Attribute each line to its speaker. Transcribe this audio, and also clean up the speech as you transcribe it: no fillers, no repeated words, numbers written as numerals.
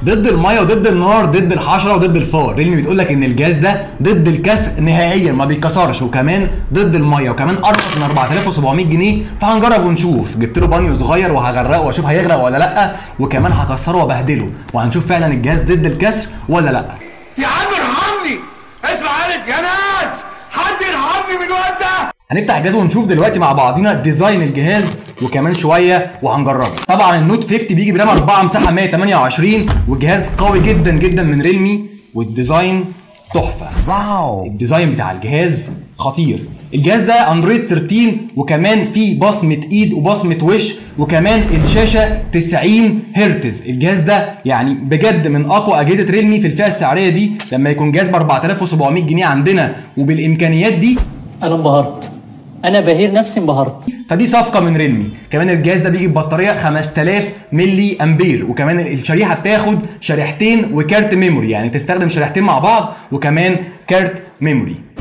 Speaker 1: ضد المية وضد النار، ضد الحشرة وضد الفار. ريلمي بتقول لك ان الجهاز ده ضد الكسر نهائيا، ما بيتكسرش، وكمان ضد المية، وكمان ارخص من 4700 جنيه. فهنجرب ونشوف. جبت له بانيو صغير وهغرقه واشوف هيغرق ولا لا، وكمان هكسره وابهدله، وهنشوف فعلا الجهاز ضد الكسر ولا لا.
Speaker 2: يا عم ارحمني، اسمع يا ناس، حد يرحمني من الوقت ده.
Speaker 1: هنفتح الجهاز ونشوف دلوقتي مع بعضينا design الجهاز، وكمان شوية وهنجربه. طبعا ال Note 50 بيجي ب RAM 4 مساحة 128، والجهاز قوي جدا جدا من ريلمي، وال design تحفة.
Speaker 2: wow،
Speaker 1: ال design بتاع الجهاز خطير. الجهاز ده اندرويد 13، وكمان فيه بصمة ايد وبصمه وش، وكمان الشاشة 90 هرتز. الجهاز ده يعني بجد من اقوى اجهزة ريلمي في الفئة السعرية دي. لما يكون جهاز ب 4700 جنيه عندنا وبالامكانيات دي،
Speaker 3: انا انبهرت، انا بهير نفسي انبهرت.
Speaker 1: فدي صفقة من ريلمي. كمان الجهاز ده بيجي ببطاريه 5000 ملي امبير، وكمان الشريحة بتاخد شريحتين وكارت memory، يعني تستخدم شريحتين مع بعض وكمان كارت memory.